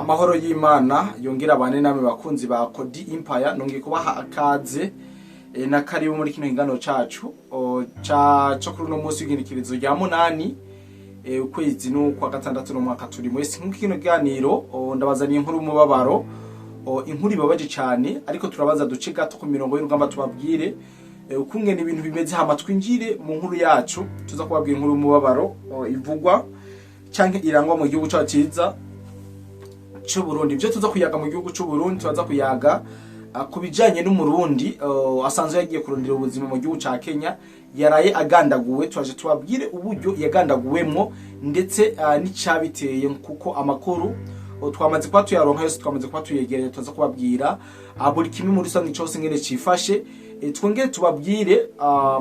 Amahoro y'Imana yongera abane namwe, bakunzi ba Kodi Empire. Nongeye kubaha akaze na karibu muri kino kiganiro cacu o, ca co kuri uno munsi w'igenekerezo rya 8, ukwezi n'ukwa gatandatu n'umwaka turi mwese. Nk'uko kino kiganiro, ndabazaniye inkuru y'umubabaro, inkuru ibabaje cane, ariko turabaza duce gato ku mirongo y'urugamba, tubabwire ukungene ibintu bimeze, hama twinjire mu nkuru yacu. Tuza kubabwira inkuru y'umubabaro ivugwa canke irangwa mu gihugu cacu ciza c'Uburundi. Ivyo tuza kuyaga mu gihugu c'Uburundi, turaza kuyaga ku bijanye n'Umurundi asanzwe yagiye kurondera ubuzima mu gihugu ca Kenya, yaraye agandaguwe. Turaje tubabwire uburyo yagandaguwemwo, ndetse n'icabiteye, kuko amakuru twamaze kuba tuyaronka yose, twamaze kuba tuyegeranya. Turaza kubabwira buri kimwe muri rusange cose ngene cifashe. Twongere tubabwire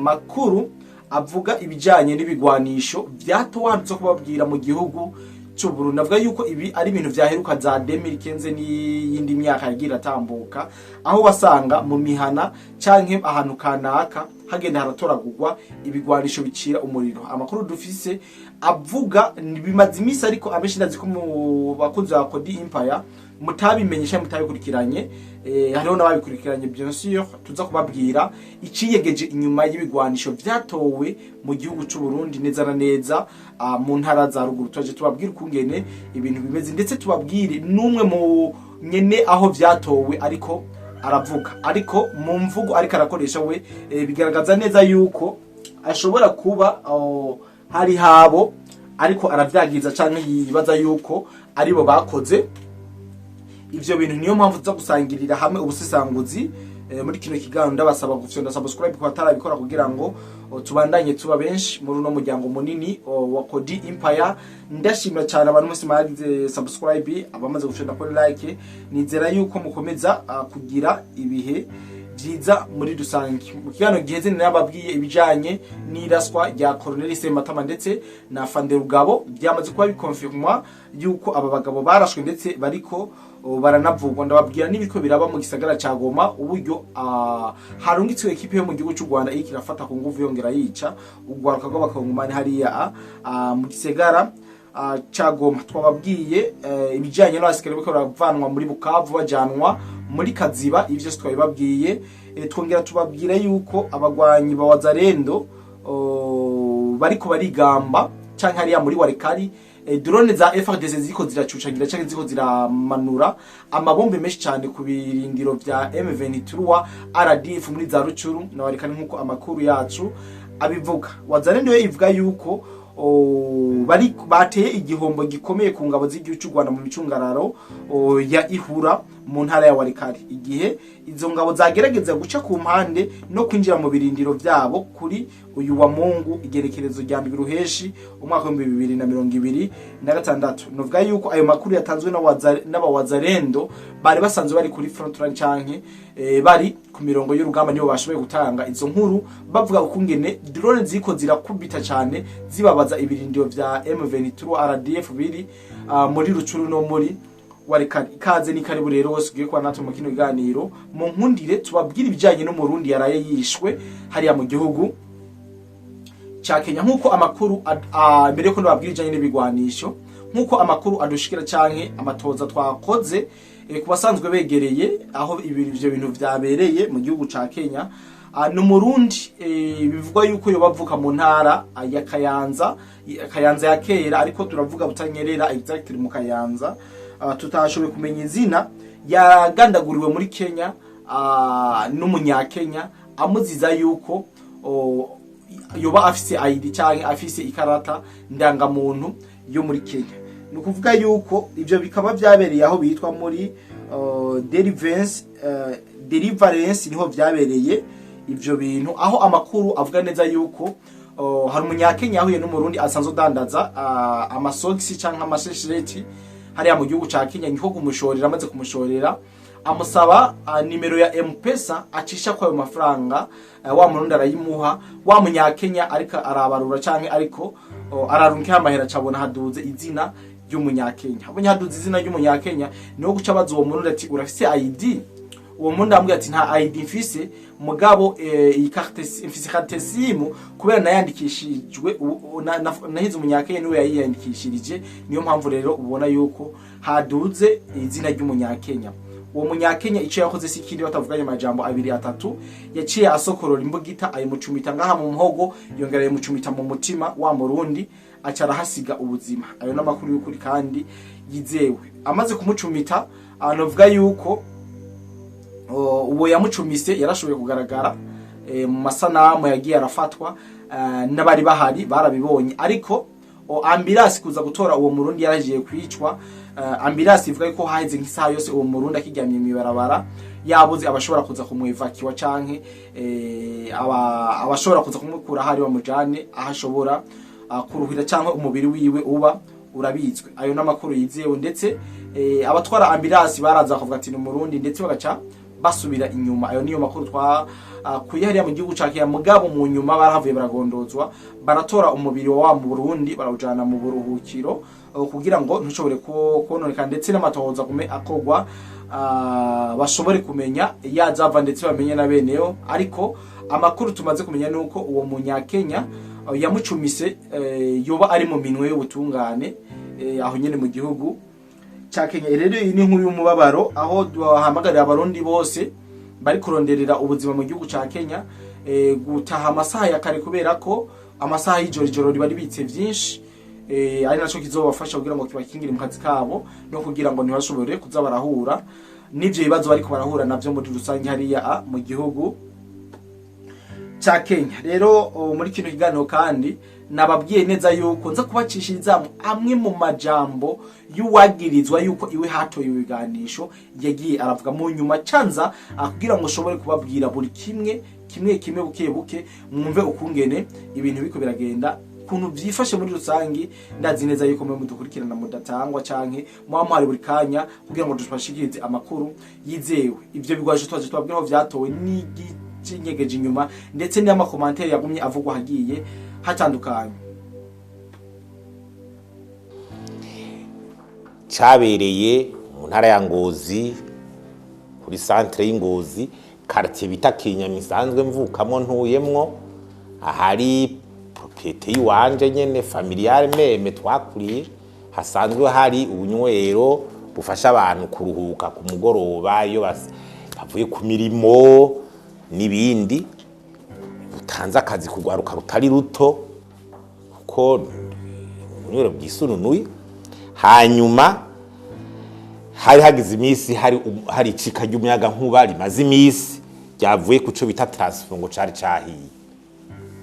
makuru avuga ibijanye n'ibigwanisho vyatowe, tuza kubabwira mu gihugu c'Uburundi. Navuga yuko ibi ari ibintu vyaheruka za 2015 n'iyindi myaka yagiye iratambuka, aho wasanga mu mihana canke ahantu kanaka hagenda haratoragurwa ibigwanisho bicira umuriro. Amakuru dufise avuga bimaze imisi, ariko abenshi ndazi ko mu bakunzi ba Kodi Empire mutabimenyesha, mutabikurikiranye. Hariho n'ababikurikiranye, bien sûr. Tuza kubabwira iciyegeje inyuma y'ibigwanisho vyatowe mu gihugu c'u Burundi, neza na neza mu ntara za ruguru. Turaje tubabwire ukungene ibintu bimeze, ndetse tubabwire n'umwe mu nyene aho vyatowe ariko aravuga, ariko mu mvugo ariko arakoresha we, bigaragaza neza yuko ashobora kuba hari habo ariko aravyagiza canke yibaza yuko aribo bakoze ivyo bintu. Niyo mpamvu tuza gusangirira hamwe ubusesanguzi muri kino kiganiro. Ndabasaba gufyonda subscribe ku batarabikora, kugira ngo tubandanye tuba benshi muri uno muryango munini wa Kodi Empire. Ndashimira cyane abantu mwese mwagize subscribe, abamaze gufyonda kuri like. Nizera yuko mukomeza kugira ibihe byiza muri rusange. Mu kiganiro giheze nababwiye ibijanye n'iraswa rya Colonel Sematama ndetse na Fanderugabo. Byamaze kuba bikonfirmwa yuko aba bagabo barashwe, ndetse bariko baranavugwa. Ndababwira n'ibiko biraba mu gisagara ca Goma, uburyo harungitswe ekipe yo mu gihugu cy'u Rwanda iriko irafata ku nguvu, yongera yica urwaruka rw'abakongomani hariya mu gisagara ca Goma. Twababwiye ibijanye n'abasikare bariko baravanwa muri Bukavu bajanwa muri Kaziba. Ivyo vyose twabibabwiye. Twongera tubabwira yuko abagwanyi ba Wazalendo bariko barigamba, canke hariya muri Walikale drone za FARDC ziriko ziracucagira canke ziriko ziramanura amabombe menshi cyane ku birindiro vya M23 RDF muri za Rutshuru na Walikale, nkuko amakuru yacu abivuga. Wazalendo yo ivuga yuko bari bateye igihombo gikomeye ku ngabo z'igihugu cy'u Rwanda mu micungararo ya Ihura mu ntara ya Walikale, igihe izo ngabo zagerageza guca ku mpande no kwinjira mu birindiro vyabo kuri uyu wa Mungu, igerekerezo rya 7 Ruheshi, umwaka wa 2026. Novuga yuko ayo makuru yatanzwe n'abawazalendo bari basanzwe bari kuri front line canke bari ku mirongo y'urugamba. Nibo bashoboye gutanga izo nkuru, bavuga ukungene drone ziko zirakubita cyane, zibabaza ibirindiro vya M23 RDF biri muri Rutshuru no muri Walikale. Ikaze ni karibu rero wose ugiye kuba natwe mu kino kiganiro. Mu nkundire tubabwire ibijanye n'Umurundi yaraye yishwe hariya mu gihugu ca Kenya, nk'uko amakuru mbere yuko ndababwira ibijanye n'ibigwanisho, nk'uko amakuru adushikira canke amatoza twakoze ku basanzwe begereye aho ivyo bintu vyabereye mu gihugu ca Kenya. Ni Umurundi bivugwa yuko yoba avuka mu ntara ya Kayanza, Kayanza ya kera, ariko turavuga Butanyerera, exactly mu Kayanza. Tutashoboye kumenya izina. Yagandaguriwe muri Kenya n'Umunyakenya amuziza yuko yoba afise ID canke afise ikarata ndangamuntu yo muri Kenya. Ni ukuvuga yuko ivyo bikaba vyabereye aho bitwa muri Deliverance, niho vyabereye ivyo bintu, aho amakuru avuga neza yuko hari Umunyakenya yahuye n'Umurundi asanzwe udandaza amasogisi canke amashesheti hariya mu gihugu ca Kenya, niko kumushorera. Amaze kumushorera, amusaba nimero ya M-Pesa acisha ko ayo mafaranga. Wa Murundi arayimuha. Wa Munyakenya ariko arabarura canke ariko ararunka amahera, cabona haduze izina ry'Umunyakenya. Abonye haduze izina ry'Umunyakenya, niwo guca abaza uwo Murundi ati: "Urafise ID?" Uwo murundi amubwira ati: "Nta ID mfise, mugabo iyi carte, mfise carte SIM kubera nayandikishijwe nahize umunyakenya, niwe yayiyandikishirije, niyo mpamvu rero ubona yuko haduze izina ry'umunyakenya." Uwo munyakenya ico yakoze si ikindi, batavuganye amajambo abiri atatu, yaciye asokorora imbugita, ayimucumita ngaha mu muhogo, yongera ayimucumita mu mutima. Wa murundi aca arahasiga ubuzima. Ayo n'amakuru y'ukuri kandi yizewe. Amaze kumucumita, anovuga yuko uwo yamucumise yarashoboye kugaragara mu masanamu yagiye arafatwa n'abari bahari barabibonye. Ariko ambulance kuza gutora uwo murundi yaragiye kwicwa. Ambulance ivuga ko haheze nk'isaha yose uwo murundi akiryamye mw'ibarabara, yabuze abashobora kuza kumwevakiwa canke abashobora kuza kumukura ahari bamujane aho ashobora kuruhira canke umubiri wiwe uba urabitswe. Ayo n'amakuru yizewe. Ndetse abatwara ambulance baraza bakavuga ati ni umurundi, ndetse bagaca basubira inyuma. Ayo niyo makuru twa kuye hariya mu gihugu ca Kenya. Mugabo mu nyuma barahavuye baragondozwa, baratora umubiri wa wa mu Burundi, barawujana mu buruhukiro kugira ngo ntushobore kononekara, ndetse n'amatohoza agume akorwa, bashobore kumenya yazava, ndetse bamenye na beneyo. Ariko amakuru tumaze kumenya nuko uwo munyakenya yamucumise yoba ari mu minwe y'ubutungane aho nyene mu gihugu ca Kenya. Rero iyi ni inkuru y'umubabaro, aho duhamagarira abarundi bose bari kuronderera ubuzima mu gihugu ca Kenya gutaha amasaha ya kare, kubera ko amasaha y'ijoro ijoro riba ribitse vyinshi, ari naco kizobafasha kugira ngo kibakingire mu kazi kabo no kugira ngo ntibashobore kuza barahura n'ivyo bibazo bariko barahura navyo muri rusange hariya mu gihugu ca Kenya. Rero muri kino kiganiro kandi nababwiye neza yuko nza kubacishiriza amwe mu majambo y'uwagirizwa yuko iwe hatoye ibiganisho yagiye aravuga mu nyuma, canza kugira ngo ushobore kubabwira buri kimwe kimwe kimwe, buke buke, mwumve ukungene ibintu biko biragenda, kuntu vyifashe muri rusangi. Ndazi neza yuko mwe mudukurikirana mudatangwa canke muba muhari buri kanya kugira ngo tubashikirize amakuru yizewe. Ivyo bigwaje twaje tubabwira aho vyatowe n'igicinyegeje inyuma, ndetse n'ama commentaires yagumye avugwa hagiye hatandukanye. Cyabereye mu ntara ya Ngozi, kuri centre y'Ingozi, quartier bita Kinyama isanzwe mvukamo ntuyemwo, ahari propriété yiwanje nyene familiale même twakuriye, hasanzwe hari ubunywero bufasha abantu kuruhuka ku mugoroba iyo bavuye ku mirimo n'ibindi, butanze akazi kugwaruka rutari ruto, kuko ubunywero bwisununuye. Hanyuma hari hagize iminsi hari icika ry'umuyaga nkuba rimaze iminsi ryavuye ku cyo bita transfo, ngo cari cahiye.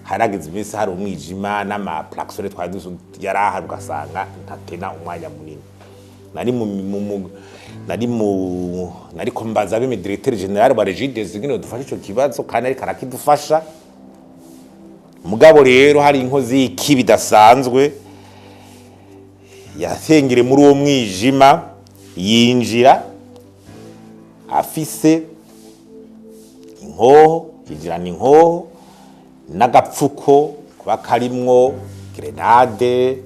Hari hagize iminsi hari umwijima n'ama klaxon twari yari ahari, ugasanga ntatena umwanya munini. Nari mu, mu, mu nari mu nariko mbaza bime directeur général wa Regideso ingene dufasha ico kibazo, kandi ariko arakidufasha. Mugabo rero hari inkozi y'ikibi idasanzwe yasengere muri uwo mwijima, yinjira afise inkoho, yinjirana inkoho n'agapfuko kuba karimwo grenade,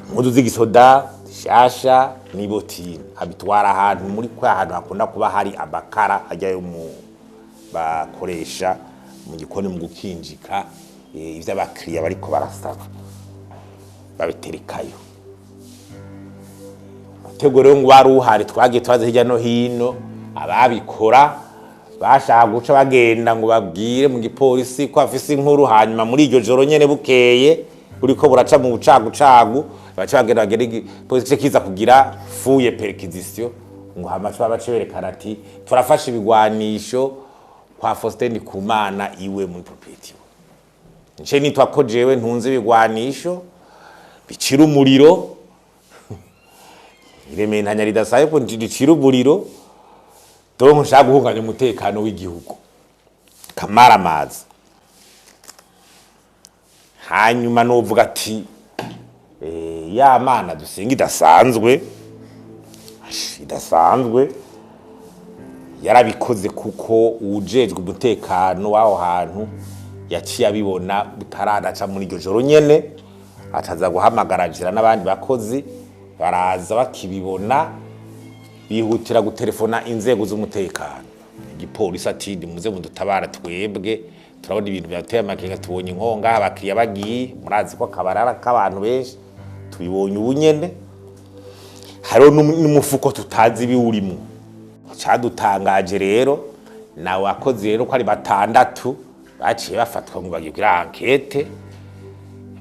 impuzu z'igisoda zishasha n'ibotine, abitwara ahantu muri kwa hantu hakunda kuba hari amakara ajyayo mu bakoresha mu gikoni mu gukinjika ivyo abakiriya bariko barasaba, babiterekayo. Umutego rero ngo wari uhari, twagiye twaza hirya no hino, ababikora bashaka guca bagenda ngo babwire mu gipolisi ko afise inkuru. Hanyuma muri iryo joro nyene, bukeye buriko buraca mu bucagucagu, baca bagenda bagera igipolisi kice kiza kugira fouille, perquisition, ngo hama bace berekana ati turafashe ibigwanisho kwa Faustin Ndikumana iwe muri propriété. Nce nitwa ko jewe ntunze ibigwanisho bicira umuriro, irementanya ridasaye ko ricira umuriro, donc nshaka guhunganya umutekano w'igihugu kamaramaza. Hanyuma novuga ati ya mana dusenga idasanzwe, idasanzwe yarabikoze, kuko uwujejwe umutekano w'aho hantu yaciye abibona butaranaca muri iryo joro nyene, ataza guhamagara jira n'abandi bakozi baraza bakibibona. Bihutira gutelefona inzego z'umutekano, igipolisi, ati: "Nimuze mudutabara, twebwe turabona ibintu byateye amakenga, tubonye inkonga, abakiriya bagiye." Murazi ko akabarara k'abantu benshi, tubibonye ubu nyene. Hariho n'umufuko tutazi ibiwurimo. Cadutangaje rero nawe akozi rero ko ari batandatu baciye bafatwa ngo bagiye kuri enquête,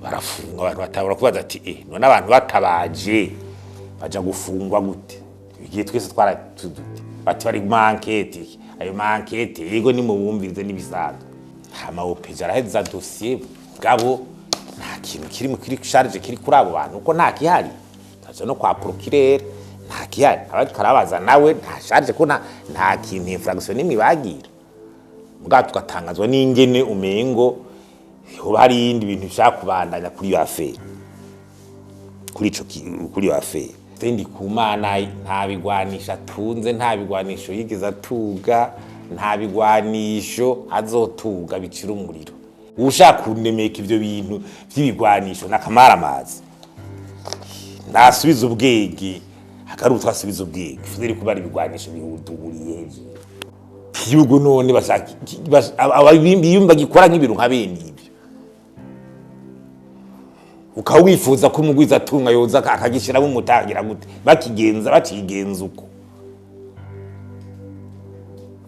barafunga abantu. Batabura kubaza ati: "Eh, none abantu batabaje baja gufungwa gute?" Igihe twese twara bati bari mu enquête, ayo ma enquête yego nimubumvirize n'ibisanzwe. Hama OPJ araheza dossier, gabo nta kintu kiri mu kiri charge kiri kuri abo bantu, kuko nta kihari. Taja no kwa procureur, nta kihari. Abariko arabaza nawe nta charge, ko nta kintu, infraction nimwe bagira. Mugabo tugatangazwa n'ingene umengo hoba hari ibindi bintu bishaka kubandanya kuri iyo affaire, kuri ico kuri iyo affaire. Ndikumana nta bigwanisho atunze, nta bigwanisho yigeze atuga, nta bigwanisho azotuga bicira umuriro. Ushaka kunemeka ivyo bintu vy'ibigwanisho n'akamaramazi, nasubiza ubwenge, akaruta twasubiza ubwenge. Fideli kuba ari ibigwanisho bihuduguriye hejuru igihugu, none bashaka biyumva gikora nk'ibintu nka bene ibyo, ukaba wifuza ko umugwiza atunga yoza akagishyiramo umutangira gute? Bakigenza bakigenza uko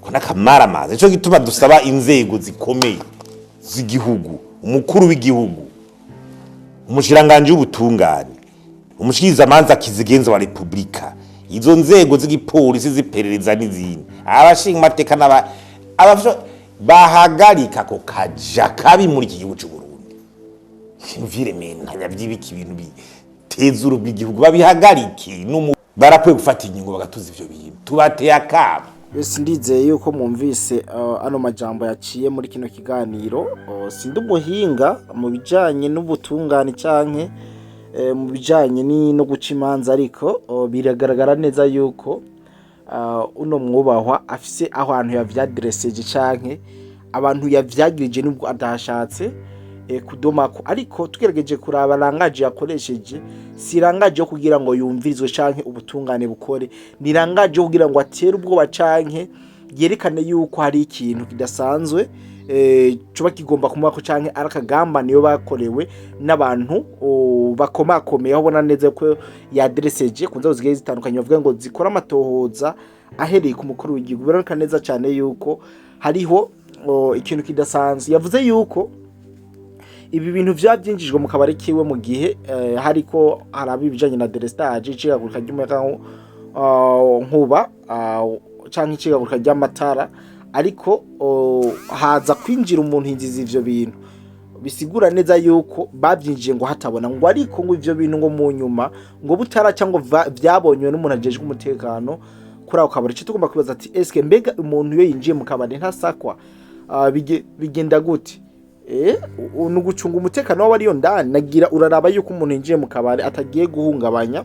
ko n'akamaramaza. Nico gituma dusaba inzego zikomeye z'igihugu, umukuru w'igihugu, umushikiranganji w'ubutungane, umushikirizamanza kizigenza wa repubulika, izo nzego z'igipolisi, z'iperereza n'izindi, abashinga amateka n'aba bahagarika ako kaja kabi muri iki gihugu c'u Burundi. Mvire mentanya vy'ibiki, ibintu biteza urugo igihugu babihagarike. Barakwiye gufata ingingo bagatuza ivyo bintu. Tubateye akamo. Yose, ndizeye yuko mwumvise ano majambo yaciye muri kino kiganiro. Sindi umuhinga mu bijanye n'ubutungane canke mu bijanye no guca imanza, ariko biragaragara neza yuko uno mwubahwa afise aho hantu yavyadresseje canke abantu yavyagirije, nubwo adashatse kudomako. Ariko tugerageje kuraba langage yakoresheje, si langage yo kugira ngo yumvirizwe canke ubutungane bukore, ni langage yo kugira ngo atere ubwoba canke yerekane yuko hari ikintu kidasanzwe coba kigomba kumubako canke ari akagambane niyo bakorewe n'abantu bakomakomeye, aho ubona neza ko yadresseje ku nzego zigiye zitandukanye, bavuga ngo zikora amatohoza ahereye ku mukuru w'igihugu. Biraboneka neza cyane yuko hariho ikintu kidasanzwe. Yavuze yuko ibi bintu vyavyinjijwe mu kabari kiwe mu gihe hariko haraba ibijanye na délestage, icikagurika ry'umuyaga nkuba canke icikagurika ry'amatara, ariko haza kwinjira umuntu yinjiza ivyo bintu, bisigura neza yuko bavyinjiye ngo hatabona, ngo ariko ngo ivyo bintu ngo mu nyuma ngo butaraca ngo vyabonywe n'umuntu ajejwe umutekano kuri ako kabari. Ico tugomba kwibaza ati: eske mbega umuntu iyo yinjiye mu kabari ntasakwa? Bigenda gute? Ni ugucunga umutekano w'abariyo ndani. Nagira uraraba yuko umuntu yinjiye mu kabari atagiye guhungabanya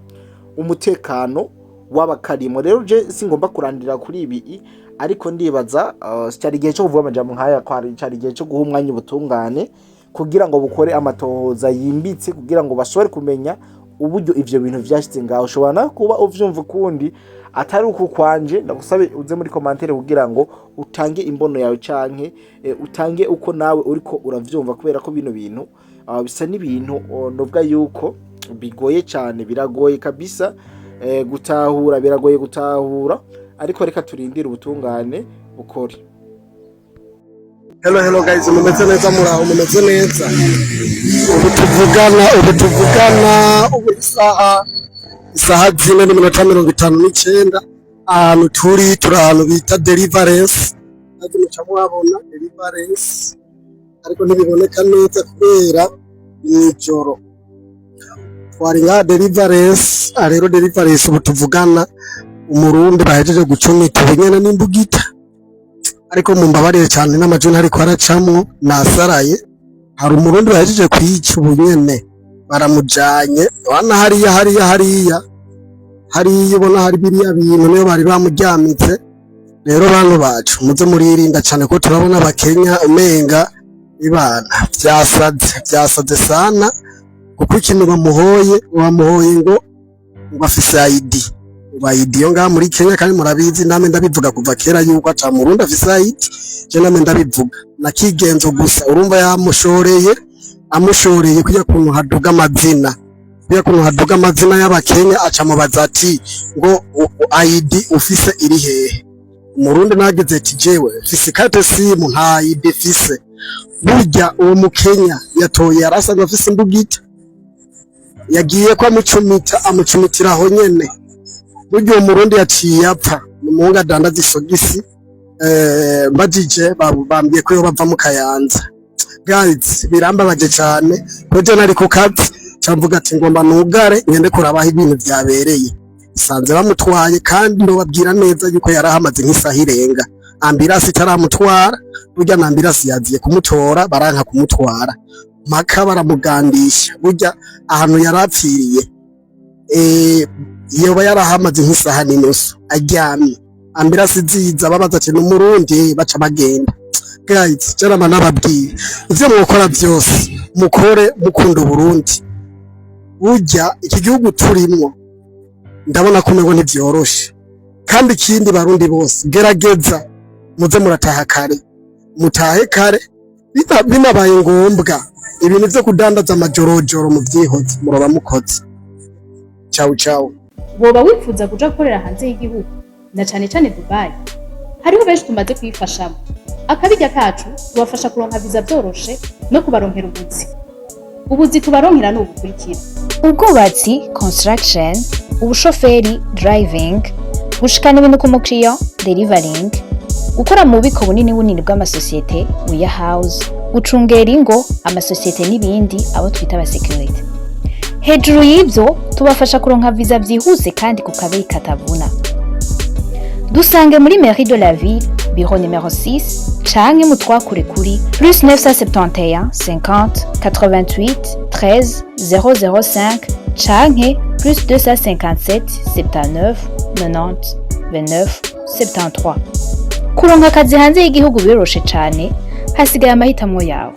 umutekano w'abakarimo. Rero je singomba kurandira kuri ibi, ariko ndibaza cyari igihe cyo kuvuga amajambo nk'aya, kwari cyari igihe cyo guha umwanya ubutungane kugira ngo bukore amatohoza yimbitse, kugira ngo bashobore kumenya uburyo ivyo bintu vyashitse ngaho. Ushobora nawe kuba uvyumva ukundi atari uku kwanje. Ndagusabe uze muri commentaire kugira ngo utange imbono yawe canke utange uko nawe uriko uravyumva, kubera ko bino bintu bisa n'ibintu novuga yuko bigoye cyane, biragoye kabisa gutahura, biragoye gutahura. Ariko reka turindire ubutungane bukore. Hello, hello guys, mumeze neza? Muraho, mumeze neza? Ubu tuvugana, ubu isaha 4:59. Ahantu turi ahantu bita Deliverance, nazo muca muhabona Deliverance, ariko ntibiboneka neza kubera mw'ijoro. Twari nka Deliverance. Ah, rero Deliverance ubu tuvugana Umurundi bahejeje gucumita ubunyene n'imbugita, ariko mumbabarire cyane n'amajwi ntariko aracamwo, nasaraye. Hari Umurundi bahejeje kwica ubunyene, baramujanye wana hariya hariya hariya hariya, ubona hari biriya bintu niyo bari bamuryamitse. Rero bantu bacu, muze muririnda cyane ko turabona Abakenya umenga ibana vyasaze, vyasaze sana, kuko ikintu bamuhoye ngo afise ID. Ba ID yo ngaha muri Kenya, kandi murabizi, namwe ndabivuga kuva kera yuko ata murundi afise ID. Je namwe ndabivuga na kigenzo gusa. Urumva yamushoreye, amushoreye kujya kuntu haduga amazina, kujya kuntu haduga amazina y'abakenya, aca mubaza ati ngo ID ufise iri hehe? Umurundi nageze ati: "Jewe mfise carte SIM, nta ID mfise." Burya uwo mukenya yatoye yarasanzwe afise imbugita, yagiye ko amucumita, amucumitira aho nyene. Burya uwo murundi yaciye apfa. Ni umuhungu adandaza isogisi. Mbajije bambwiye ko yoba ava mu Kayanza. Guys, birambabaje cane ko je nari ku kazi, camvuga ati ngomba nugare ngende kurabaho ibintu vyabereye, sanze bamutwaye. Kandi ndobabwira neza yuko yarahamaze nk'isaha irenga ambulance itaramutwara. Burya na ambulance yaziye kumutora, baranka kumutwara mpaka baramugandisha. Burya ahantu yarapfiriye, yoba yarahamaze nk'isaha n'inusu aryamye. Ambulance ziza babaza ati: "N'umurundi?" Baca bagenda. Guys, jarama nababwiye, ivyo mwokora byose mukore mukunda Uburundi. Burya iki gihugu turimwo ndabona ko umengo ntivyoroshe. Kandi ikindi, barundi bose, gerageza muze murataha kare, mutahe kare. Binabaye ngombwa, ibintu vyo kudandaza amajorojoro muvyihoze, muroba mukoze. Ciao ciao. Woba wifuza kuja gukorera hanze y'igihugu, na cane cane Dubai? Hariho benshi tumaze kuyifashamo. Akabirya kacu, tubafasha kuronka viza vyoroshe no kubaronkera ubuzi. Ubuzi tubaronkera ni ubukurikira: ubwubatsi, construction, ubushoferi, driving, gushikana ibintu ku mukiriya, delivering, gukora mu bubiko bunini bunini bw'amasosiyete, warehouse, gucungera ingo, amasosiyete n'ibindi, abo twita abasécurité. Hejuru y'ibyo, tubafasha kuronka viza byihuse kandi ku kabeyi katavuna. Dusange muri mairie de la ville, bureau numéro 6, canke mutwakure kuri +971 50 88 13 005 canke +257 79 90 29 73. Kuronka akazi hanze y'igihugu biroroshe cane, hasigaye amahitamo yawe.